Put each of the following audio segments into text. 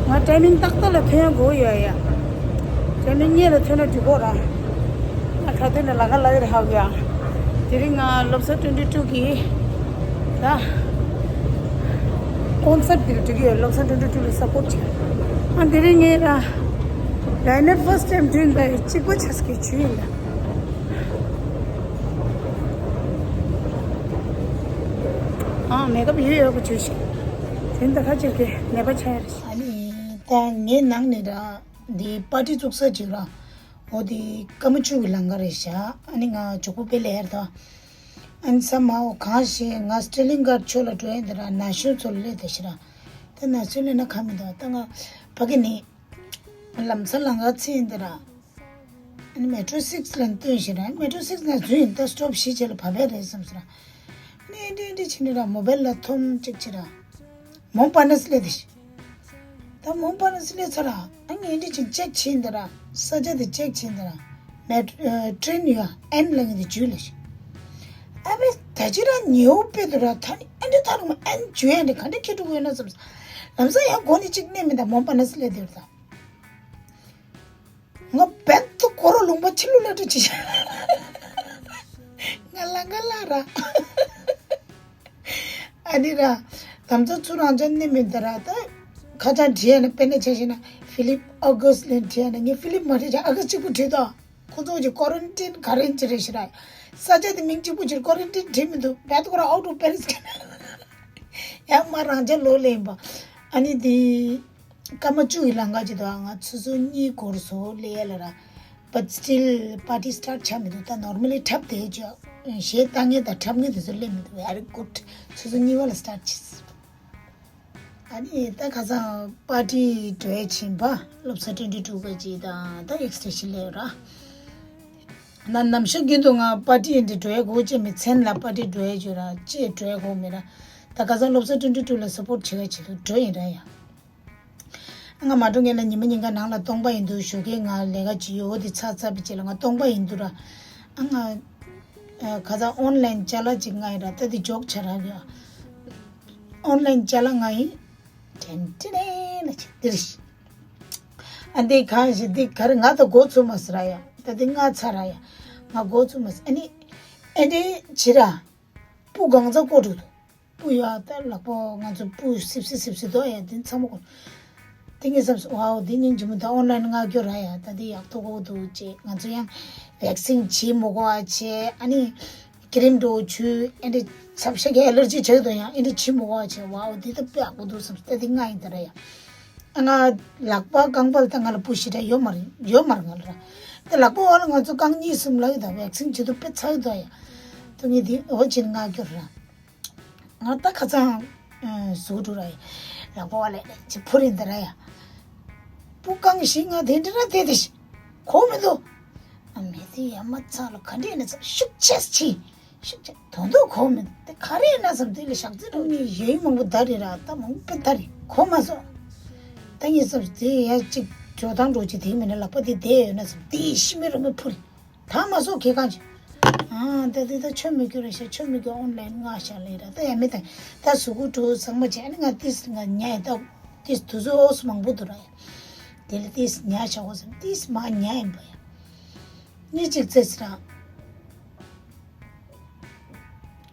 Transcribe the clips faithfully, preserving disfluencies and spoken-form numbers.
ང་ཊའི་མིང་ཏག་ཏག་ལ་ཐོན་ཡ་དགོས་ཡོད་ཡ། ཊའི་མིང་གཉིས་ལ་ཐོན་ན་འགྲིག་གོ་ར། ང་ཁ་ཐོན་ནས་ལ་ཁ་ལ་ཡོད་རེད་ཧ་གོ་ཡ། དེ་རིང་ང་སློབ་གསོ་ཊུ་ཝེན་ཊི་ཊུ་གི་ད་ཀོན་སར་ཊི་དེ་འགྲིག་གི་ཡོད། སློབ་གསོ་ཊུ་ཝེན་ཊི་ཊུ་ལ་སབ་པོར་ཊི་བྱེད། ཨ་དེ་རིང་ངས་ར་ལའི་ནར་ཕར་སི་ཊི་ཊའིམ་བྲིས་འདི་གཅིག་པ་ཆགས་ཀྱི་ཇུས་ཡིན་ལ། ཨ་མེག་ཨབ་ཡོད་ཡོད་པ་ཇུས་ཤིག་དེ་འདི་ཁ་ཅིག་གི་ནད་པ་ཆགས་ཡ་རེད། ཨ་ནི་ད་ངའི་ནང་ནས་ར་འདི་པར་ཊི་བཙུགས་ས་ཅིག་ར། འོ་དེ་ཀ་མ་ཆུ་གི་ལང་ཀ་རེད་ཤག་ཨ་ནི་ང་ཇོ་ཁུ་པེ་ལེ་ཡར་དང་། ཨ་ནི་ས་མ་འོ་གང་ཞེས་ང་སི་ཊེ་ལིང་གར་ཆོས་ལ་འགྲོ་ཡིན་འདི་ར་ན་གཞོན་ཚོ་ལ་སླེབས་ད་ཤི་ར། ད་ན་གཞོན་སླེབས་ན་ཁ་མི་འདུག་ད་ང་ཕ་གི་ནི་ལམ་ས་ལང་ཀ་ཚེ་ཡིན་འདི་ར། ཨ་ནི་མེ་ཊོ་སིག་སི་ལ་བསྟན་ཤི་ར། མེ་ཊོ་སིག་སི་ན་འཛུལ་ཡིན་ད་སི་ཊོབ་བཞི་བྱས་ལ་བབས་པ་རེད་བསམ་ཤི་ར། ཨ་ནི་ཨེ་འདྲི་ཨེ་འདྲི་བྱས་ནི་ར་མོ་བེལ་ལ་ཐོམ་གཅིག་བྱས་ར། མོན་པ་ན་སི་སླེབས་ད་ཤི། ད་མོན་པ་ན་སི་སླེབས་ཚར་ར། ཨ་ངས་འདི་ཅིག་ཅེག་བྱས་འདི་ར། ས་ཆ་དེ་ཅེག་བྱས་འདི་ར། མེ་ཊ་ཨ་ཊེན་ཡོད་ཨེན་ལ་ངས་འདི་འཇུས་ལ་ཤི། ཨ་བས་ད་ཅི་ར་ཉེའུ་དཔེ་དུ་ར་ད་ནི་ཨ་འདི་ད་རུང་ཨེན་འཇུས་ཡ་འདི་ག་འདྲ་ཁྱེད་ཕྲུ་གུ་ཡོད་ན་བསམ། ལམ་སང་ཡང་སྒོ་ནས་ཅིག་གནས་མི་འདའ་མོན་པ་ན་སི་སླེབས་དེ་ར་ད། ང་བེད་དུ་ཁོ་རོ་ལུང་པ་ཕྱི་ལུ་ལ་འགྲོ་ཅི་ཤ། ང་ལ་ང་ལ་ར། ཨ་ནི་ར། དམ་ཚ་ཚུ་རང་ཅག་ནི་མི་འདི་ར་ད། ཁ་ཅང་བྲིས་ཡ་ན་དཔེར་ན་ཆ་བཞག་ན་ཕི་ལིབ་ཨོ་གུས་ལིན་བྲིས་ཡ་ན་ངས་ཕི་ལིབ་མ་བྲིས་ཅག་ཨ་གུས་གཅིག་པུ་བྲིས་དོ། ཁོ་ཚོ་གི་ཀོ་རན་ཊིན་ག་རེ་ཡིན་ཅི་རེད་ཤི་ར། ས་ཆ་དེ་མིང་གཅིག་པུ་ཅིར་ཀོ་རན་ཊིན་བྲིས་མི་འདུག་བེད་ཁོ་ར་ཨའུ་ཊི་ཨོཕ་པེ་རི་སི་ཡང་མ་རང་ཅག་ལོ་ལེན་པ། ཨ་ནི་དེ། སྐར་མ་བཅུ་ཡི་ལང་ཀ་ཅིག་འདུག་ང་ཆུ་ཚོད་གཉིས་འགོར་སོང་ལས་ཡ་ལ་ར། But still party start ཆགས་མི་འདུག་ད་normally འཁྲབ་བསྡད་ཅོག་གཞས་བཏང་མཁན་དང་འཁྲབ་མཁན་དེ་ཚོ་སླེབས་མི་འདུག Very good. ཆུ་ཚོད་གཉིས་པ་ལ་start བྱས། ཨ་ནི་ད་ཁ་སང་པར་ཊི་འགྲོ་ཡ་ཕྱིན་པ་སློབ་གསོ་ཊུ་ཝེན་ཊི་ཊུ་ག་ཅིག་དང་ད་ཨེག་སི་ཊེན་ཤན་སླེབས་ར། ན་ནམ་ཞག་རྒྱུན་དུ་ང་པར་ཊི་འདི་འགྲོ་ཡ་གོ་ཅེ་མི་མཚན་ལ་པར་ཊི་འགྲོ་ཡ་བརྗོད་ར་ཅེས་འགྲོ་ཡ་གོ་མི་ར། ད་ཁ་སང་སློབ་གསོ་ཊུ་ཝེན་ཊི་ཊུ་ལ་སབ་པོར་ཊི་བྱེད་ཡ་ཆེད་དུ་འགྲོ་ཡིན་ར་ཡ། ང་མ་འགྲོ་ངེས་ལ་ཉི་མ་ཉིན་ག་ནང་ལ་སྟོང་པ་ཡིན་འདུག་ཞོགས་ཀས་ང་ལས་ཀ་ཅི་ཡོད་འོ་དེ་ཚ་ཚ་བི་ཅེ་ལ་ང་སྟོང་པ་ཡིན་འདུག་ར། ཨ་ང་ཁ་ཚ་ཨོན་ལན་ཅ་ལག་ཅིག་ང་ཡིན་ར་ད་དེ་འཇོག་ཆ་ར་གི། ཨོན་ལན་ཅ་ལག་ང་ཡིན། དྲན་དྲན་ལ་ཅིག་དེ་རེད། ཨ་འདི་གང་ཞིག་འདི་ག་རེ་ང་ད་འགོ་ཚུགས་མ་སི་ར་ཡ། ད་འདི་ང་ཚ་ར་ཡ། ང་འགོ་ཚུགས་མ་སི་ཨ་ནི། ཨེ་འདི་ཇི་ར། སྤུ་གང་ཚ་ཀོ་འགྲོ་འདུག་སྤུ་ཡ་ད་ལག་པ་ང་ཚོ་སྤུ་སིབ་སི་སིབ་སི་དོ་ཡ་འདི་ཚ་མོ་ཀོ། འདི་ངས་བསམ་སོང་ཝའོ་འདི་སྙིང་རྗེ་མོ་ད་ཨོན་ལན་ང་སྐྱོ་ར་ཡ་ད་འདི་ཡག་ཐོག་གོ་འདུག་ཅེས་ང་ཚོ་ཡང་བེག་སིན་བྱེད་མོ་གོ་ཨ་ཅེ་ཨ་ནི། ཀི་རིམ་འགྲོ་ཆུ་ཨེ་འདྲ་ཚབ་ཤ་གི་ཨེ་ལར་ཇི་ཆགས་དོ་ཡང་ཨེ་འདྲ་བྱེད་མོ་གོ་ཨ་ཅེ་ཝའོ་འདི་ད་དཔེ་ཡག་པོ་འདུག་བསམ་སྟེ་འདི་ང་ཡིན་ད་ར་ཡ། ང་ལག་པ་རྐང་པ་ལ་ད་ང་ལ་སྤུ་ཞེ་དྲག་ཡོད་མ་རེད་ཡོད་མ་རེད་ང་ལ་ར། ད་ལག་པ་བ་ལ་ང་ཚོ་རྐང་གཉིས་གསུམ་ལ་ཡོད་ད་བེག་སིན་བྱེད་དུ་དཔེ་ཚ་ཡོད་ད་ཡ། ད་ངས་འདི་འོ་ཅིན་ང་སྐྱོར་ར། ང་ད་ཁ་ཚང་ཟུག་འགྲོ་ར་ཡ། ལག་པ་བ་ལ་ཅི་ཕུ་རིན་ད་ར་ཡ། སྤུ་རྐང་བཞི་ལྔ་དེ་འདྲ་ར་དེ་དེ་ཞིག་གོ་མི་འདུག་ཨ་མེ་དེ་ཡ་མ་ཚ་ལ་ག་འདྲ་ཡིན་ན་ཚ་ཤུགས་ཆེ་ཆེ། ཤུགས་ཆེ་དོན་དུ་གོ་མི་འདུག་དེ་ག་རེ་ཡིན་ན་བསམ་དེ་ལ་ཞག་རྩི་འགྲོ་ནི་ཡེ་མང་པོ་ད་རེད་ར་ད་མང་པོ་ད་རེད་གོ་མ་སོང་། ད་ངས་བསམ་དེ་ཡ་གཅིག་ཇོ་དང་འགྲོ་གཅིག་དེ་མིན་ན་ལག་པ་དེ་བསྡད་ཡོད་ན་བསམ་དེ་ཤི་མི་རུ་མི་ཕུ་རེད། ད་མ་སོགས་ཁེ་གང་ཅི། ཨ་ད་དེ་ད་ཆོས་མི་སྐྱོ་རེ་ཤ་ཆོས་མི་སྐྱོ་ཨོན་ལན་ང་ཤ་ལེ་ར་ད་ཡ་མི་ད་ད་གཟུགས་སྐུ་དྲུག་ཚང་མ་བྱས་ཨ་ནི་ང་ཏིས་ང་ཉ་ཡ་ད་ཏིས་དུ་ཟོ་ཨོ་སི་མང་པོ་འདུག་ར་ཡ། དེ་ལ་ཏིས་ཉ་ཤ་ཨོ་སི་ཏིས་མ་ཉ་ཡིན་པ་ཡ། གཉིས་གཅིག་ཙེ་སི་ར།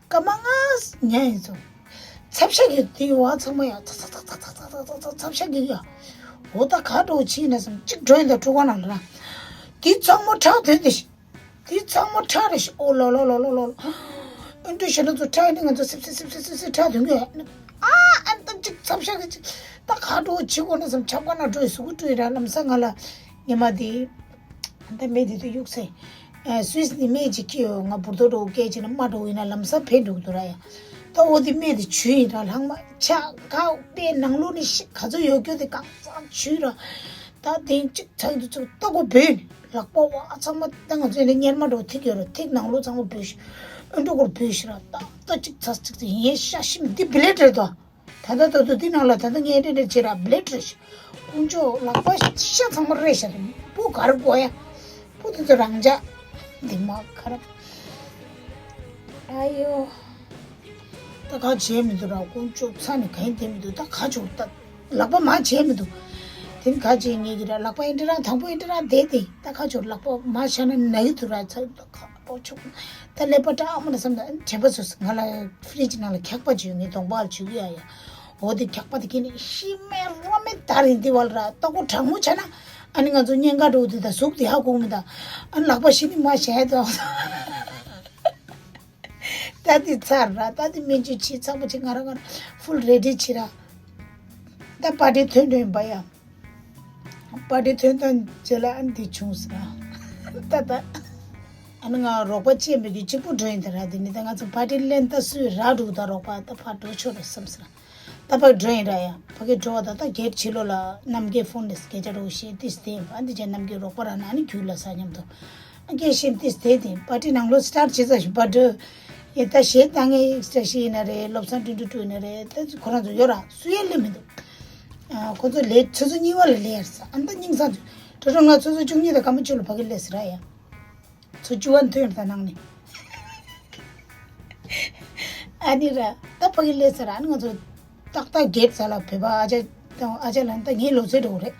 སྐར་མ་ལྔ་ཉ་ཡིན་ཚོ། ཚབ་ཤ་གི་དེ་བ་ཚང་མ་ཡ་ཚ་ཚ་ཚ་ཚ་ཚ་ཚ་ཚ་ཚ་ཚ་ཚབ་ཤ་གི་ཡ། འོ་ད་ག་འགྲོ་ཕྱིན་ན་བསམ་གཅིག་འགྲོ་ཡིན་ད་འགྲོ་ག་ན་ལ་ར། དེ་ཚང་མ་ཁྲག་དོན་དེ་ཤི། དེ་ཚང་མ་ཁྲག་རེ་ཤི་ཨོ་ལོ་ལོ་ལོ་ལོ་ལོ་ལོ། ཨ་འདྲ་ཞེ་ན་ཚོ་ཁྲག་ཡིན་ང་ཚོ་སིབ་སིབ་སིབ་སིབ་སིབ་སིབ་ཁྲག་དོན་གི་ཡ། ཨ་ཨ་ད་གཅིག་ཚབ་ཤ་གི་གཅིག་ད་ག་འགྲོ་ཕྱི་གོ་ན་བསམ་ཆབ་ག་ན་འགྲོ་ཡི་གཟུགས་སྐུ་བཀྲུས་ར་ལམ་སང་ང་ལ་ཉི་མ་དེ། ད་མེ་དེ་དུ་གཡུག་སེ། ཨ་སུད་སི་ནི་མེ་ཅིག་ཁྱེར་ཡོང་ང་འབུར་ཏོ་འགྲོ་སྐད་ཅིག་ན་མ་འགྲོ་ཡིན་ན་ལམ་སང་ཕེ་འགྲོ་གི་འདུག་ར་ཡ། ད་འོ་དེ་མེ་དེ་བྱུས་ཡིན་ར་ལྷག་མ་ཆ་ག་པའི་ནང་ལོགས་ནི་ཤི་ག་ཚོད་ཡོད་སྐྱོ་དེ་གང་ཚང་བྱུས་ར། ད་དེང་གཅིག་ཚག་དུ་ཚུགས་ལྟ་གོ་བོས་ནི་ལག་པ་བ་ཚང་མ་ད་ང་ཚོ་ཡིན་ན་གཉེར་མ་འགྲོ་ཐིག་ཡོད་ར་ཐིག་ནང་ལོགས་ཚང་མ་བོས་ཤི། ཨ་འགྲོ་གོར་བོས་ཤི་ར་ད་ད་གཅིག་ཚག་གཅིག་ཚག་ཡིན་ཤ་ཤི་མི་འདི་བི་ལེ་བྲེ་དོ། ད་ལྟ་ད་དུ་འདི་ནང་ལ་ད་ལྟ་ངས་རེ་རེ་བྱེད་ར་བླེ་བྲེ་ཤ། དཀོན་མཆོག་ལག་པ་ཤ་ཚང་མ་རེ་ཤ་རེ་སྤུ་གར་དགོས་ཡ། སྤུ་དེ་ཚོ་རང་འཇགས། འདི་མ་ཁ་ར། ཨ་ཡོ། ད་ག་བྱས་མི་འདུག་ར་དཀོན་མཆོག་ཚ་ནས་ག་ཡིན་བསྡད་མི་འདུག་ད་ག་བྱུང་ད་ལག་པ་མ་བྱས་མི་འདུག་དེ་ནི་ག་བྱེད་ངེས་ཀྱི་ར། ལག་པ་ཨེ་འདྲ་རང་དང་པོ་ཨེ་འདྲ་རང་བསྡད་དེ། ད་ཁ་ཕྱོགས་ལག་པ་མ་བཞག་ན་ན་གི་འདུག་ར། ཚ་ཁ་པོ་ཆུག་ད་ཀླད་པ་སྐྲག་མ་ན་བསམ། ད་དྲན་པ་སོས། ང་ལ་ཕི་རིཇ་ནང་ལ་འཁྱག་པ་ཅིག་ཡོད། ངས་གདོང་པ་ལ་བྱུག་གི་ཡ་ཡ། འོ་དེ་འཁྱག་པ་དེ་ཁྱེར་ནས་ཤི་མེད་རོ་མེད་ད་རིང་དེ་བར་ར། ལྟ་སྐོར་གྲང་མོ་བྱས་ན་ཨ་ནི་ང་ཚོ་གཉན་ཁ་འགྲོ་དུས་ད་གཟུགས་དེ་ཧ་གོ་མི་ད། ཨ་ནི་ལག་པ་ཤི་ནི་མ་བྱས་ད། ད་དེ་ཚར་ར། ད་དེ་སྨན་བཅོས་བྱས་ཚར་བ་ཅིག་ང་རང་ང་རང་ཕུལ་རེ་ཌི་བྱས་ར། ད་པར་ཊི་ཐོན་འགྲོ་ཡིན་པ་ཡ། པར་ཊི་ཐོན་ཐོན་རྗེས་ལ་ཨ་ནི་དེ་བྱུང་ཟེར་ར། ད་ད། ཨ་ནི་ང་རོགས་པ་བཅས་མི་གི་གཅིག་པུ་འགྲོ་ཡིན་ད་ར། དེ་ནི་ད་ང་ཚོ་པར་ཊི་ལེན་ད་སུས་ར་འགྲོ་ད། རོགས་པ་ད་ཕར་འགྲོ་ཆོག་ར་བསམ་ཟེར་ར། ད་ཕར་འགྲོ་ཡིན་ར་ཡ། ཕ་གི་འགྲོ་བ་ད་ད་གེ་ཊི་ཕྱི་ལོགས་ལ་རྣམ་རྒྱལ་ཕོན་ལས་སྐད་ཆ་རོགས་བཤད་ཏིས་དེ་ཡིན་པ། ཨ་འདི་ཅན་རྣམ་རྒྱལ་རོགས་པ་ར་ན་ཨ་ནི་རྒྱུད་ལ་ས་མཉམ་དུ། ཨ་རྒྱལ་ཤེས་ཏིས་དེ་དེ་པར་ཊི་ནང་ལོགས་སི་ཊར་ཊི་བྱེད་ས་ཞིག་པར་ཊི་ཡེ་ད་གཞས་བཏང་ངེས་ཨེག་སི་ཊ་ཤི་ཡིན་ན་རེད། བློ་བཟང་ཀྲུང་ཀྲུང་ཀྲུང་ཡིན་ན་རེད། ད་ཁོ་རང་ཚོ་ཡོད་ར། སུ་ཡང་སླེབས་མི་འདུག་ཨ་ཁོ་ཚོ་ལས་ཆུ་ཚོད་གཉིས་པ་ལ་སླེབས་ཡར་ས། ཨ་ནི་ད་སྙིང་ས་འདུག་ཁྲོ་ཁྲོ་ང་ཆུ་ཚོད་བཅུ་གཉིས་དང་སྐར་མ་བཅུ་ལ་ཕ་གི་སླེབས་ས་ར་ཡ། ཚོ་བཅུ་པ་ཐོན་ད་ནང་ནས། ཨ་ནི་ར་ད་ཕ་གི་སླེབས་ས་ར། ཨ་ནི་ང་ཚོ་ཏག་ཏག་གེ་ཊི་ས་ལ་བོད་པ་ཨ་ཅག་དང་ཨ་ཅག་ལ་ད་ངའི་ལོ་ཚད་འགྲོ་གི་རེད།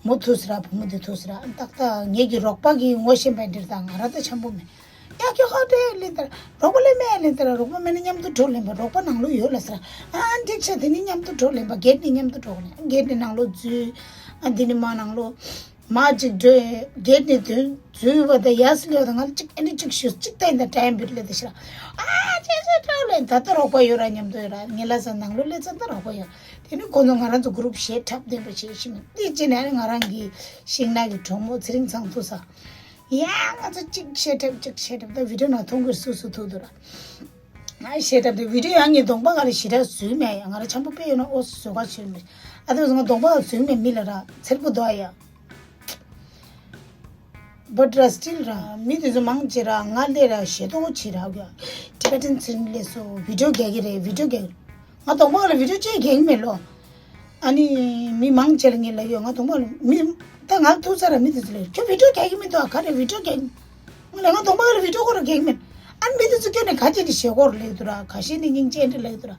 མོ་ཐུག་ས་ར། བུ་མོ་དེ་ཐུག་ས་ར། ཨ་ནི་ཏག་ཏག་ངེད་ཀྱི་རོགས་པ་གི་ངོ་ཤེས་པ་འདིར་ད་ང་ར་ད་འཆམ་པོ་མེད། ཡ་ཁྱོད་ཧོ་ཏེ་ལེན་ད་ར། རོགས་པ་ལེན་མེད་ལེན་ད་ར། རོགས་པ་མེད་ན་མཉམ་དུ་འགྲོ་ལེན་པ། རོགས་པ་ནང་ལོགས་ཡོད་ལ་ས་ར། ཨ་འགྲིག་ཆ་དེ་ནི་མཉམ་དུ་འགྲོ་ལེན་པ། གེ་ཊི་ནས་མཉམ་དུ་འགྲོ་ལེན། གེ་ཊི་ནས་ནང་ལོགས་འཛུལ། ཨ་འདི་ནི་མ་ནང་ལོགས། མ་གཅིག་འགྲོ། གེ་ཊི་ནས་དོན་འཛུལ་བ་དང་ཡར་སླེབས་དང་ང་ལ་གཅིག་ཨ་ནི་གཅིག་ཞུ་གཅིག་ལྟ་ཡིན་ད་ཊའིམ་བིར་ལེ་དེ་ཤི་ར། ཨ་ཅེ་ཅེ་ཀྲོ་ལེ་ད་ལྟ་རོགས་པ་ཡོད་ར་མཉམ་དུ་ཡོད་ར། ངེད་ལ་ས་ནང་ལོགས་སླེབས་ཚར་ད་རོགས་པ་ཡོད། དེ་ནི་ཁོ་ཚོ་ང་རང་ཚོ་གུ་རུབ་གཞས་འཁྲབ་བསྡད་པ་བྱེད་ཤི་མི་འདི་ཅེ་ནས་ང་རང་གི་ཤིང་ནག་གི་གྲོགས་མོ་ཚེ་རིང་ཚང་ཐུག་ས། ཡ་ང་ཚོ་གཅིག་གཞས་འཁྲབ་གཅིག་གཞས་འཁྲབ་ད་བི་ཌིའོ་ནང་མཐོང་གི་སུ་སུ་ཐུག་འདུག་ར། ང་གཞས་འཁྲབ་དེ་བི་ཌིའོ་ཡང་ངའི་གདོང་པ་ག་ལ་ཞེ་དྲག་བཟོས་མེད་ཡ། ང་ར་འཆམ་པོ་དཔེ་ཡོད་ན་ཨོ་བཟོ་ག་བྱོས་མེད། ཨ་དེ་བཟོ་ང་གདོང་པ་ག་བཟོས་མེད་མི་ལ་ར་འཚེར་པོ་འདུག་ཡ། But ར་still ར་མི་དེ་ཚོ་མང་ཆེ་ར་ང་ལས་ར་ཞེ་ཏོག་ཆེ་ར་གི། Tibetan ཚིག་ལས་སོ་བི་ཌིའོ་རྒྱག་གི་རེད། བི་ཌིའོ་རྒྱག་གི་རེད། ང་གདོང་པ་ག་ལ་བི་ཌིའོ་ཅིག་རྒྱག་གི་མེད་ལོ། ཨ་ནི་མི་མང་ཆེ་ལ་ངས་ལབ་ཡོད། ང་གདོང་པ་ལ་མི་ད་ང་ཐུག་ས་ར་མི་དེ་ཚོ་ལ་ཁྱོད་བི་ཌིའོ་རྒྱག་གི་མི་འདུག་ཨ། ག་རེ་བི་ཌིའོ་རྒྱག་ང་ལ་ང་གདོང་པ་ག་ལ་བི་ཌིའོ་ཁོ་ར་རྒྱག་གི་མེད། ཨ་ནི་མི་དེ་ཚོ་ཁྱོད་ནས་ག་ཅི་ནས་ཞེ་སྐོར་ལབ་འདུག་ར། ག་ཤེད་ནས་སྙིང་རྗེ་འདྲ་ལབ་འདུག་ར།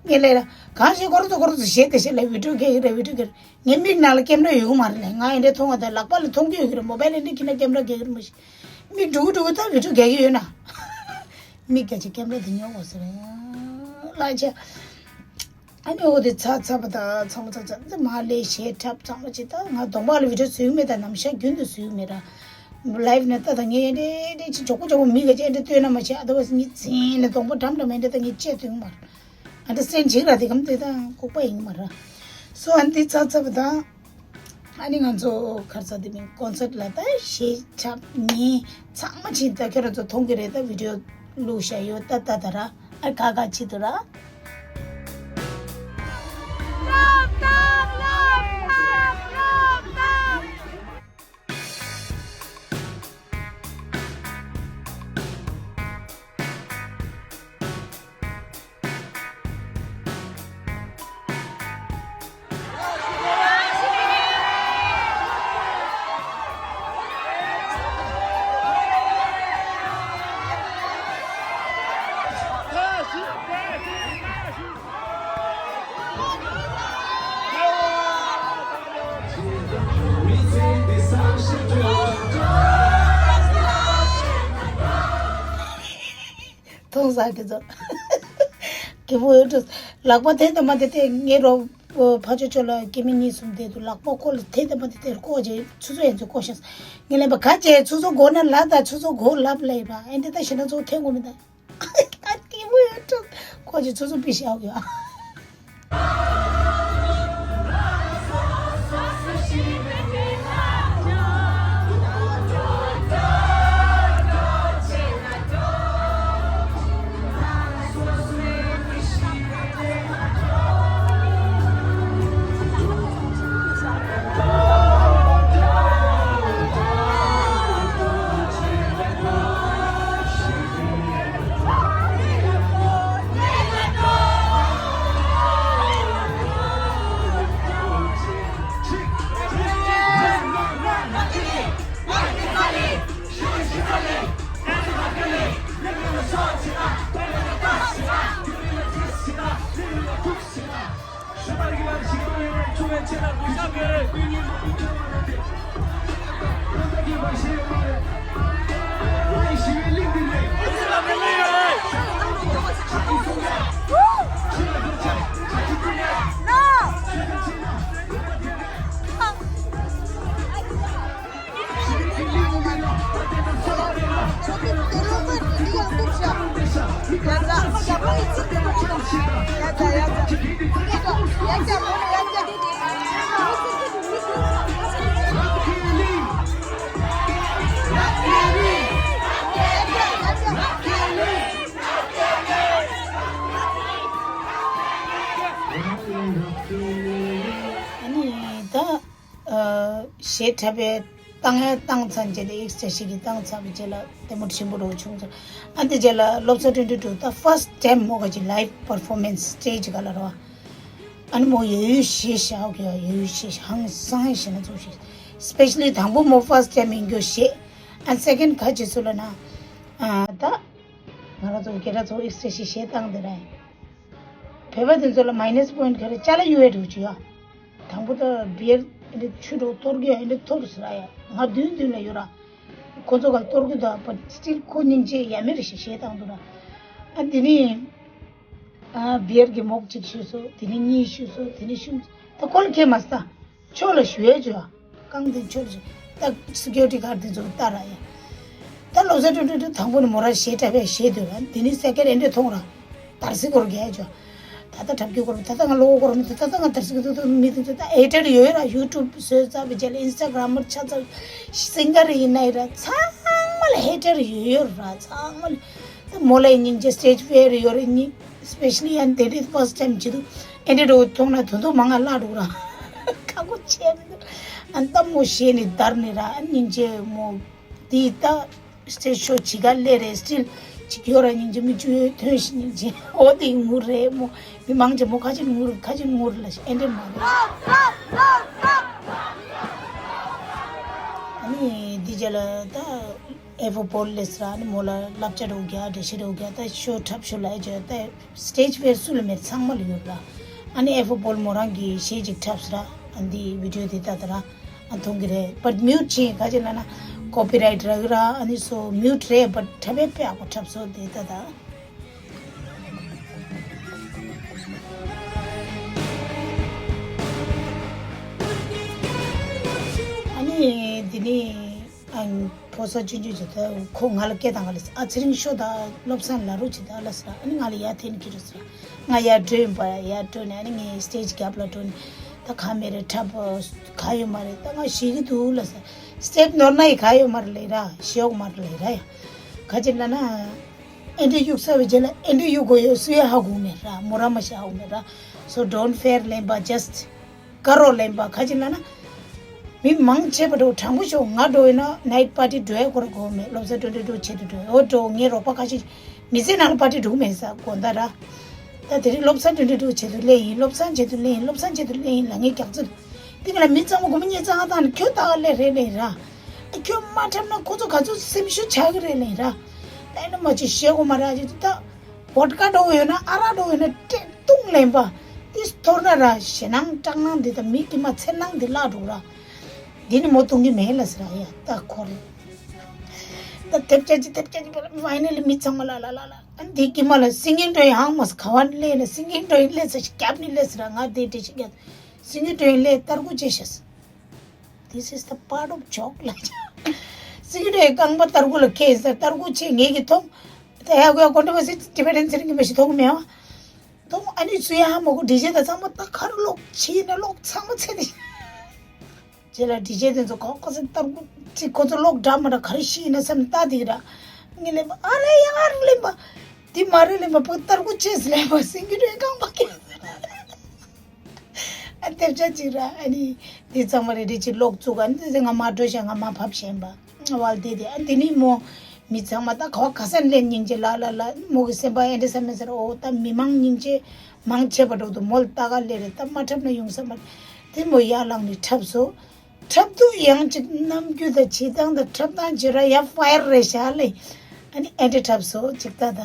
ངས་ལབ་ར་གང་ཞེ་སྐོར་ཚོ་སྐོར་ཚོ་ཞེད་དེ་ཞེད་ལབ་བི་ཌིའོ་རྒྱག་གི་རེད། བི་ཌིའོ་རྒྱག་གི་རེད། ངའི་མིག་ནང་ལ་ཀེམ་ར་ཡོད་མ་རེད་ལ། ང་ཨེ་འདྲ་མཐོང་བ་དང་ལག་པ་ལ་མཐོང་གི་ཡོད་ཀྱི་རེད། མོ་བྷལ་ཨེ་འདྲ་ཁྱེར་ན་ཀེམ་ར་རྒྱག་གི་རེད་མ་གཞི། མིག་འགྲུག་འགྲུག་ད་བི་ཌིའོ་རྒྱག་གི་ཡོད་ན། མིག་ག་ཅིག་ཀེམ་ར་དེ་ཉོ་དགོས་ཟེར་ལ་ཆ། ཨ་ནི་འོ་དེ་ཚ་ཚ་བ་ད་ཚང་མ་ཚ་ཚ་དེ་མ་ལས་གཞས་འཁྲབ་ཚང་མ་ཅི་ད་ང་གདོང་པ་ལ་བི་ཌིའོ་བཟོས་མེད། ད་ནམ་ཞག་རྒྱུན་དུ་བཟོས་མེད་ར། ལའིབ་ནས་ད་ད་ངས་ཨེ་འདྲ་ཨེ་འདྲ་ཅི་མགྱོགས་པོ་མགྱོགས་པོ་མིག་ག་ཅིག་ཨེ་འདྲ་ལྟོས་ན་མ་ཤེས། ཨ་ད་བ་ངས་འཛིན་ནས་གདོང་པ་འགྲམ་འགྲམ་ཨེ་འདྲ་ད་ངས་བཅད་ཐུབ་མ་ར། ཨན་ཌར་སི་ཊེན་ཌ་བྱེད་ར། དེ་གམ་དེ་དང་ལྐུགས་པ་ཡིན་མ་ར། སོ་ཨན་དེ་ཚ་ཚ་བ་དང་། ཨ་ནི་ང་ཚོ་ཁར་ཚ་དེ་མིན་ཀོན་སར་ཊི་ལ་ད་གཞས་འཁྲབ་ནི་ཚང་མ་ཕྱིན། ད་ཁྱོད་རང་ཚོ་མཐོང་གི་རེད། ད་བི་ཌིའོ་བླུགས་བཞག་ཡོད། ད་ད་ད་ར་ཨ་ཁ་ཁ་ཅི་འདུག་ར། མཐོང་ས་གི་ཚོ། གི་བོ་ཡོད་དུ། ལག་པ་དེ་དང་མ་དེ་དེ་ངའི་རོ། ཕ་ཆོ་ཆོ་ལ་སྐྱེ་མི་གཉིས་གསུམ་དེ་དུ་ལག་པ་ཁོ་ལ་དེ་དང་མ་དེ་དེར་ཀོ་ཅེ་ཆུ་ཚོད་ཡན་ཚོད་ཀོ་ཤ། ངས་ལབ་པ་ག་ཅེ་ཆུ་ཚོད་འགོར་ན་ལ་ད་ཆུ་ཚོད་འགོར་ལབ་ལབ་པ་ཨེ་འདི་ད་ཤི་ན་ཚོ་ཐེ་གོ་མི་ད། ཨ་སྐྱིད་པོ་ཡོད་ཀྲུག་ཁོ་ཅིག་ཚུ་ཚུ་པི་ཤི་ཨའུ་ཡོད། ཨ་ནི་ད། ཨ། གཞས་འཁྲབ་པའི་བཏང་ཡ་བཏང་ཚར་རྗེས་ལ་ཨེགས་བྱ་ཞིག་གིས་བཏང་ཚར་བའི་རྗེས་ལ་ལྟད་མོ་ཆེན་པོ་རོ་བྱུང་ཚར། ཨ་དེ་རྗེས་ལ་སློབ་གསོ་ཊུ་ཊུ་ཊུ་ད་first time མོ་ག་ཅིག་live performance stage ག་ལ་རོ། ཨ་ནི་མོ་ཡོད་ཡོད་གཞས་ཤག་གི་ཡོད་ཡོད་གཞས་ཧང་སང་ཡ་གཞས་སྣ་ཚོགས་ཤིག especially དང་པོ་མོ་first time ཡིན་རྒྱུ་གཞས། ཨ་second ག་ཅིག་སུ་ལ་ན། ཨ་ད། ང་རང་ཚོ་སྐད་གྲགས་ཚོ་ཨེགས་བྱ་ཞིག་གཞས་བཏང་དེ་ར་ཡིན། བོད་པ་དེ་ཚོ་ལ་minus point ག་རེ་ཅ་ལག་གཡུག་ཡས་འགྲོ་གི་ཡོད། དང་པོ་ད་བི་ཡར་འདི་ཆུ་འགྲོ་གཏོར་གི་ཡོད་འདི་འཐོར་ཟེར་ཡ། ང་མདུན་མདུན་ལ་ཡོད་ར། ཁོ་ཚོ་ག་གཏོར་གི་འདུག but still ཁོ་སྙིང་རྗེ་ཡ་མེད་རེ་ཞིག་གཞས་བཏང་འདུག་ར། ཨ་དེ་ནི་ཨ་བི་ཡར་གི་མོག་གཅིག་ཞུས་སོ། དེ་ནི་གཉིས་ཞུས་སོ། དེ་ནི་གསུམ། ད་ཁོ་ལ་ཁེལ་མ་སོང་། ད་ཕྱོགས་ལ་ཞུ་ཡས་བྱོས། རྐང་འདི་ཕྱོགས་ལ་ཞུ། ད་security guard དེ་ཚོ་ལྟ་ར་ཡ། ད་སློབ་གསོ་ཊུ་ཊུ་ཊུ་དང་པོ་ནི་མོ་ར་གཞས་འཁྲབ་པའི་གཞས་འདོད་ར། དེ་ནི་second འདི་འདྲས་མཐོང་ར། དར་སི་སྐོར་རྒྱག་ཡས་བྱོས། ད་ལྟ་འཁྲབ་རྒྱུ་སྐོར་མི་ད་ལྟ་ང་ལོ་སྐོར་མི་ད་ད་ལྟ་ང་དར་སི་གི་ཐུག་ཐུག་མི་དེ་ཚོ་ད་ཧེ་ཊར་ཡོད་ར། YouTube བཟོས་ཚར་བའི་རྗེས་ལ་Instagram མར་ཆ་ཚར། སིང་གར་ཡིན་ན་ཡིན་ར་ཚང་མ་ལ་ཧེ་ཊར་ཡོད་ཡོད་ར། ཚང་མ་ལ་ད་མོ་ལ་ཡིན་སྙིང་རྗེ་stage fear ཡོད་རེད་སྙིང་། especially ཡང་དེ་འདྲའི་first time བྱེད་དུས་ཨེ་འདྲ་འགྲོ་མཐོང་ན་དོན་དུ་མང་ང་བརླག་འགྲོ་ར། ཁག་པོ་ཆེ་མི་འདུག་ཨ་ད་མོ་གཞས་ནི་དར་ནི་ར། ཨ་སྙིང་རྗེ་མོ་དེ་ད་stage show བྱེད་ག་སླེབས་རེད། still ཅིག་ཡོད་ར་སྙིང་རྗེ། མིག་ཆུ་ཐོན་ཞིང་སྙིང་རྗེ། འོ་དེ་ངུ་རེད་མོ། མི་མང་ཆེ་མོ་ཁ་ཆེ་ངུ་རེད། ཁ་ཆེ་ངུ་རེད་ལ་ཨེ་འདྲ་མ་རེད། ཨ་ནི་དེ་རྗེས་ལ་ད། ཨེ་ཕོ་པོལ་ལས་ར་ནི་མོ་ལ་བསླབ་བྱ་རོགས་རྒྱག་འགྲེལ་བཤད་རོགས་རྒྱག་ད་ཤོ་འཁྲབ་ཤོ་ལ་ཨེ་ཅོ་ད་stage fear སུ་ལ་མེད། ཚང་མ་ལ་ཡོད་ར། ཨ་ནི་ཨེ་ཕོ་པོལ་མོ་རང་གི་གཞས་ཅིག་འཁྲབ་སི་ར། ཨ་འདི་video དེ་ད་ད་ར་ཨ་མཐོང་གི་རེད། but mute བྱས་ག་ཅི་ལ་ན་copyright རག་གི་ར། ཨ་ནི་so mute རེད། but འཁྲབ་པའི་དཔེ་ཡག་པོ་འཁྲབ་སོ་དེ་ད་ད། ཨ་ནི་འདི་ནི། ཨ་ཕོ་གསར་ཆུང་ཆུང་ཅིག་ད་ཁོ་ང་ལ་སྐད་བཏང་ག་ལ་ཟེར། ཨ་ཚེ་རིང་ཤོག་ད་བློ་བཟང་ལ་རོགས་བྱེད་ད་ལ་ཟེར། ཨ་ནི་ང་ལ་ཡར་འཐེན་གྱི་རེད་ཟེར། ང་ཡར་འགྲོ་ཡིན་པ། ཡར་འགྲོ་ནས་ཨ་ནི་ངའི་stage རྒྱབ་ལ་འགྲོ་ནས་ད་ག་མེད་རེད། འཁྲབ་ག་ཡོད་མ་རེད། ད་ང་ཞེད་ཀྱི་འདུག་ལ་ཟེར། step ནོར་ན་ཡི་ག་ཡོད་མ་རེད་ལེ་ར། ཞེད་འོག་མ་རེད་ལེ་ར་ཡ། ག་ཅི་ལ་ན་ཨེ་འདྲ་གཡུག་ས་བའི་རྗེས་ལ་ཨེ་འདྲ་གཡུག་དགོས་ཡོད་སུ་ཡ་ཧ་གོ་མེད་ར། མོ་ར་མ་ཤ་ཧ་གོ་མེད་ར། so don't fear ལེན་པ། just དཀའ་རོགས་ལེན་པ། ག་ཅི་ལ་ན། མི་མང་ཆེ་བ་འགྲོ་དྲང་པོ་ཤོད། ང་འགྲོ་ཡིན་ན་night party འགྲོ་ཡ་ཁོ་ར་གོ་མེད། སློབ་གསོ་ཊུ་ཊུ་ཊུ་བྱེད་དུ་འགྲོ་ཡ། འོ་འགྲོ་ངའི་རོགས་པ་ཁ་ཤས་མི་ཚེ་ནང་ལ་party འགྲོ་མེད་ས་དགོང་དག་ར། ད་དེ་རིང་སློབ་གསོ་ཊུ་ཊུ་ཊུ་བྱེད་དུ་སླེབས་ཡིན། སློབ་གསོ་བྱེད་དུ་སླེབས་ཡིན། སློབ་གསོ་བྱེད་དུ་སླེབས་ཡིན་ལ་ངས་རྒྱག་ཚུལ། དེ་ག་ལ་མི་ཚང་མ་སྒོར་མོ་ཉིས་བརྩེགས་ལྔ་བཏང་ནས་ཁྱོད་ལྟ་ག་སླེབས་རེད་ལེ་ར། ཁྱོད་མ་འཁྲབ་ན་ཁོ་ཚོ་ག་ཚོད་སེམས་ཤུགས་ཆག་གི་རེད་ལེ་ར། ད་ཡིན་ན་མ་ཅིག་ཞེད་དགོས་མ་ར་ཅིག་ད། བོད་ཀ་འགྲོ་གི་ཡོད་ན་ཨ་རག་འགྲོ་གི་ཡོད་ན་ཏྲེ་ཏུང་ལེན་པ། ཏིས་ཐོར་ན་ར་ཞེད་སྣང་སྐྲག་སྣང་འདི་དང་མི་དཀྱུས་མ་འཚེར་སྣང་འདི་བརླག་འགྲོ་ར། འདི་ནི་མོ་གཏོང་གི་མེད་ལ་ཟེར་ཡ་ད་ཁོ་རེ། ད་ཐེབས་ཆ་ཅི་ཐེབས་ཆ་ཅི་པ་ལ་finally མི་ཚང་མ་ལ་ལ་ལ་ལ་ཨ་འདི་དཀྱུས་མ་ལ་singing འགྲོ་ཡི་ཧང་མོ་ས་ག་བ་ནི་ལས་ལ་singing འགྲོ་ཡི་ལས་ས་ཞིག་རྒྱབ་ནི་ལས་ཟེར་ང་དེ་དེ་ཞིག་རྒྱབ་singing འགྲོ་ཡི་ལས་ལྟར་གུ་ཅེ་ཤེས། This is the part of joke ལ། སི་ཀི་རེ་རྐང་པ་ལྟར་གུ་ལ་ཁེལ་ཟེར་ལྟར་གུ་ཆེ་ངེད་ཀྱི་མཐོང་། ད་ཧ་གོ་ཡ་གོ་འདྲ་བ་སི་ཊི་བེ་ཊན་ཚེ་རིང་གི་མ་ཞིག་མཐོང་མེད་བ། མཐོང་ཨ་ནི་ཚུ་ཡ་ཧ་མ་གོ་ཌི་ཇེ་དང་ཚང་མ་ད་ཁར་ལོག་ཕྱི་ན་ལོག་ཚང་མ་ཚེ་ནི། རྗེས་ལ་ཌི་ཇེ་དེ་ཚོ་གོ་གོ་སེ་ལྟར་གུ་ཅིག་ཁོ་ཚོ་ལོག་འདྲ་མ་འདྲ་ག་རེ་ཤི་ཡིན་ན་སེམས་ལྟ་དེ་གི་ར། ངས་ལེན་པ་ཨ་རེ་ཡ་ཨ་རེ་ལེན་པ། དེ་མ་རེ་ལེན་པ་ཕ་ལྟར་གུ་ཆེ་སི་ལེན་པ་སི་ཀི་རེ་རྐང་པ་ཁེལ་ཟེར། ཨ་ཐེབས་ཆ་གཅིག་ར་ཨ་ནི་འདི་ཚང་མ་རེ་རེ་གཅིག་ལོག་བཙུགས། ཨ་ནི་འདི་ང་མ་འགྲོ་ཤག་ང་མ་ཕབ་ཤེས་པ་ཝལ་དེ་དེ་ཨ་འདི་ནི་མོ་མི་ཚང་མ་ད་ག་བ་ག་ས་ནས་སྙིང་རྗེ་ལ་ལ་ལ་མོ་གི་སེམས་པ་ཨེ་འདྲ་ས་མེད་ཟེར། འོ་ད་མི་མང་སྙིང་རྗེ་མང་ཆེ་བ་འགྲོ་འདུག་མོ་ལ་ལྟ་ག་ལེ་རེ་ད་མ་འཁྲབ་ན་ཡོང་ས་མ་རེད། དེ་མོ་ཡར་ལངས་ནས་འཁྲབ་སོ། འཁྲབ་དུས་ཡང་ཅིག་རྣམ་འགྱུར་དང་བྱེད་སྟངས་དང་འཁྲབ་སྟངས་བྱེད་ར་ཡ་ཕ་ཡར་རེད་ཤག་ལེ། ཨ་ནི་ཨེ་འདྲ་འཁྲབ་སོ་ཅིག་ད་ད།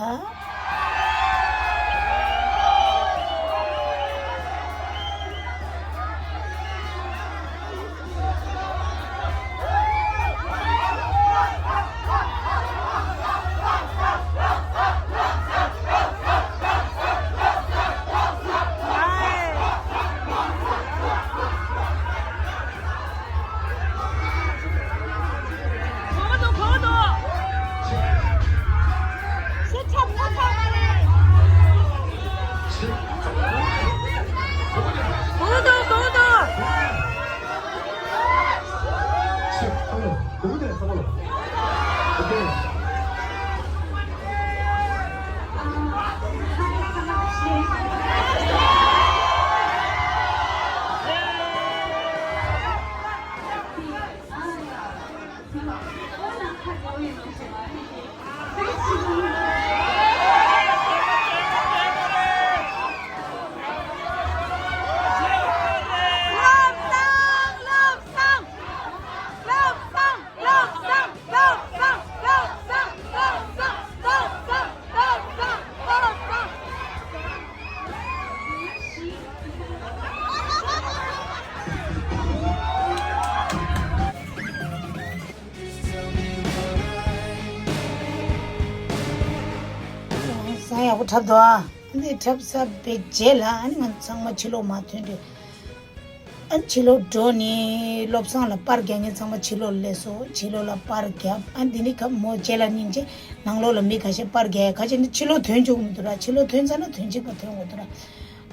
ཡག་པོ་འཁྲབ་འདུག་ཨ། འདི་འཁྲབ་ཚར་བའི་རྗེས་ལ་ཨ་ནི་ང་ཚང་མ་ཕྱི་ལོགས་མར་ཐོན་དུས། ཨ་ནི་ཕྱི་ལོགས་འགྲོ་ནས་བློ་བཟང་ལ་པར་རྒྱག་མཁན་ཚང་མ་ཕྱི་ལོགས་ལ་སླེབས་སོང་། ཕྱི་ལོགས་ལ་པར་རྒྱབ། ཨ་ནི་འདི་ནི་ཁ་མོ་རྗེས་ལ་སྙིང་རྗེ། ནང་ལོགས་ལ་མི་ཁ་ཤས་པར་རྒྱག་ཡ་ཁ་ཤས་ནི་ཕྱི་ལོགས་ཐོན་བཅུག་མི་འདུག་ར། ཕྱི་ལོགས་ཐོན་ཚར་ན་ཐོན་གཅིག་པ་ཐོན་དགོས་འདུག་ར།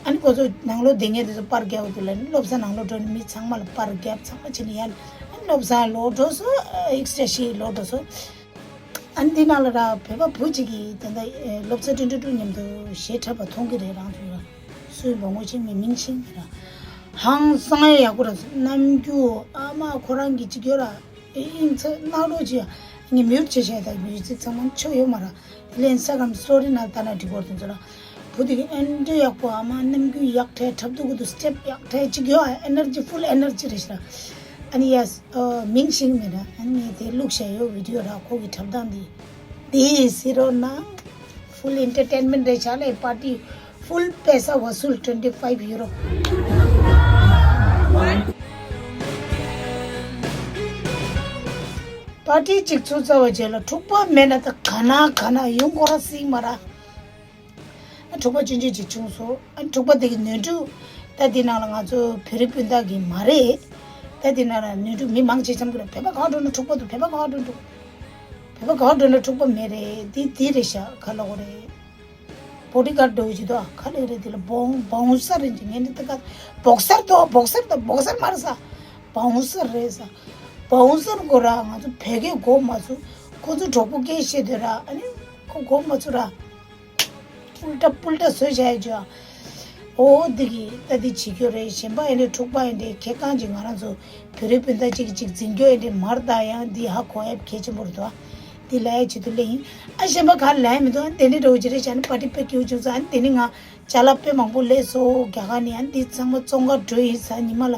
ཨ་ནི་ཁོ་ཚོ་ནང་ལོགས་བསྡད་མཁན་དེ་ཚོ་པར་རྒྱག་འདུག་ལ་ནི་བློ་བཟང་ནང་ལོགས་འགྲོ་ནས་མི་ཚང་མ་ལ་པར་རྒྱབ། ཚང་མ་ཕྱིན་ནས་ཡར་ལ་ཨ་ནི་བློ་བཟང་ལོག་འགྲོ་སོང་། ཨེག་སི་ཊ་ཤི་ལོག་འགྲོ་སོང་། ཨ་ནི་འདི་ནང་ལ་ར་བོད་པ་བུ་གཅིག་གིས་དེ་འདྲ་ཨེ་སློབ་གྲྭ་ཀྲུང་ཀྲུང་མཉམ་དུ་གཞས་འཁྲབ་པ་མཐོང་གི་རེད། རང་ཚོ་ལ་སུའི་བ་ངོ་ཤེས་མེད། མིང་ཤེས་མེད་ར། ཧང་སང་ཡ་ཡག་པོ་ར། རྣམ་འགྱུར་ཨ་མ་ཁོ་རང་གི་གཅིག་ཡོད་ར། ཨེ་ཨིན་ཚེ་གནག་རོགས་ཅི་ཡ། ངས་མིའུ་ཊི་བྱས་བྱས་དང་མིའུ་ཛིག་ཚང་མ་ཆོ་ཡོད་མ་ར། དེ་ལས་ཨིན་སི་ཊ་གྷ་རམ་སི་ཊོ་རི་ནང་ལྟ་ན་འགྲིག་གོ་ར། དེ་ཚོ་ལ་བུ་དེ་གི་ཨེ་འདྲ་ཡག་པོ། ཨ་མ་རྣམ་འགྱུར་ཡག་གྲས། འཁྲབ་སྟེགས་གི་འདུག་སི་ཊེབ་ཡག་གྲས་གཅིག་ཡོད། ཨེ་ནར་ཇི། ཕུལ་ཨེ་ནར་ཇི་རེད་ཤག་ཨ་ནི་ཡ་ཨ་མིང་ཤེས་མེད་ར། ཨ་ནི་ངས་དེ་བླུགས་བཞག་ཡོད། བི་ཌི་ཡོ་ར། ཁོ་གི་འཁྲབ་སྟངས་འདི་འདི་གཟིགས་རོགས་གནང་། ཕུལ་ཨེན་ཊར་ཊེན་མེན་ཊ་རེད་ཤག་ལས། པར་ཊི་ཕུལ་པེ་ས་ཝ་སུལ། ཊུ་ཝེན་ཊི་ཕའིབ་ཡུ་རོ། པར་ཊི་གཅིག་ཚུགས་ཚར་བའི་རྗེས་ལ་འཁྲུག་པ་མེད་ན་ད་ག་ན་ག་ན་ཡོང་གོ་ར་སྲིད་མ་ར། ཨ་འཁྲུག་པ་ཆུང་ཆུང་ཅིག་བྱུང་སོང་། ཨ་འཁྲུག་པ་དེ་གི་ནོར་འཁྲུལ། ད་དེ་ནང་ལ་ང་ཚོ་བོད་རིགས་སྤུན་ཟླ་གི་མ་རེད། ད་དེ་ནང་ལ་ནོར་འཁྲུལ། མི་མང་ཆེ་འཆམ་གི་རེད། བོད་པ་ག་པར་འགྲོ་ན་འཁྲུག་པ་འདུག་བོད་པ་ག་པར་འགྲོ་འདུག་བོད་པ་ག་པར་འགྲོ་ན་འཁྲུག་པ་མེད་རེད། དེ་དེ་རེད་ཤག་ག་ལ་གོ་རེད། བོ་ཌི་གཱཌ་འགྲོ་གི་འདུག་ཨ། ག་ལ་རེད། དེ་ལ་བོང་བའུན་སར་རེད་ཅིག་ངས་འདི་ད་ག་བོག་སར་དོ། བོག་སར་དོ། བོག་སར་མ་རེད་ས། བའུན་སར་རེད་ས། བའུན་སར་གོ་ར། ང་ཚོ་བོད་སྐད་གོ་མ་ཚུགས། ཁོ་ཚོ་གྲོགས་པོ་སྐད་བཤད་དུས་ར། ཨ་ནི་ཁོ་གོ་མ་ཚུགས་ར། ཨུལ་ཊ་པུལ་ཊ་བཟོས་བཞག་ཡ་ཅོ། ཨོ་འདི་གི་ད་འདི་བྱེད་རྒྱུ་རེད། གཞན་པ་ཡིན་ནའི་འཁྲུག་པ་ཡིན་ནའི་ཁེ་གང་ཅིག་ང་རང་ཚོ་བོད་རིགས་སྤུན་ཟླ་གཅིག་གིས་གཅིག་འཛིང་རྒྱུ་ཡིན་ནའི་མར་ད་ཡང་འདི་ཧ་གོ་ཡ་གལ་ཆེན་པོ་རེད་དོ། འདི་ལ་ཡ་བྱེད་དུ་ལེན་ཡིན། ཨ་གཞན་པ་ག་ལ་ཡ་མི་འདུག་ཨ་འདི་འདྲ་འགྲོ་གི་རེད་ཤག་ནི་པར་ཊི་དཔེ་སྐྱིད་པོ་བྱུང་སོང་། ཨ་འདི་ནི་ང་ཅ་ལག་དཔེ་མང་པོ་ལས་སོ་རྒྱ་གར་ནས། ཨ་འདི་ཚང་མ་བཙོང་ག་འགྲོ་ཡིན་ས། ཉི་མ་ལ་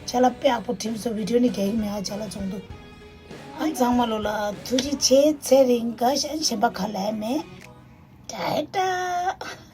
ཅ་ལག་དཔེ་ཡག་པོ་བྲིས་སོ། བི་ཌི་ཡོ་ནི་རྒྱག་གི་མེད། ཨ་ཅ་ལག་བཙོང་དུས། ཨ་ཚང་མ་ལོ་ལ་ཐུགས་རྗེ་ཆེ། ཚེ་རིང་དགའ་ཤ། གཞན་པ་ག་ལ་ཡ་མེད། ད་ད།